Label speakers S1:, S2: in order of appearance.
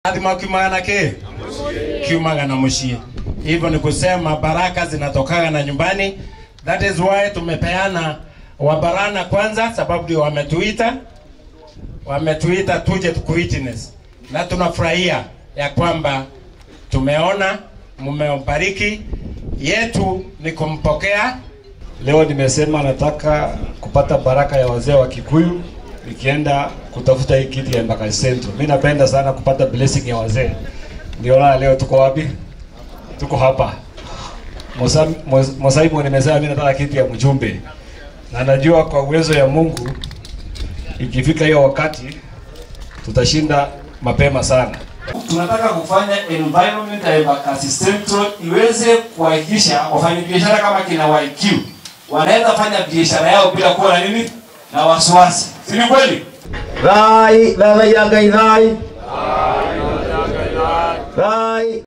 S1: Kirathimo kiumaga na kĩ? Kiumaga na mũciĩ. Hivyo ni kusema baraka zinatokaga na nyumbani. That is why tumepeana Wabarana kwanza, sababu ndio wametuita, wametuita tuje tukuwitness, na tunafurahia ya kwamba tumeona mmebariki. Yetu ni kumpokea.
S2: Leo nimesema nataka kupata baraka ya wazee wa Kikuyu nikienda kutafuta hii kiti ya Embakasi Central. Mimi napenda sana kupata blessing ya wazee. Ndio leo tuko wapi? Tuko hapa. Mosaimu nimesema mimi nataka kiti ya mjumbe. Na najua kwa uwezo ya Mungu ikifika hiyo wakati tutashinda mapema sana.
S3: Tunataka kufanya environment ya Embakasi Central iweze kuhakikisha wafanyabiashara kama kina YQ wanaweza fanya biashara yao bila kuwa na nini na wasiwasi. Si ni kweli?
S4: Rai, rai, rai, rai. Rai.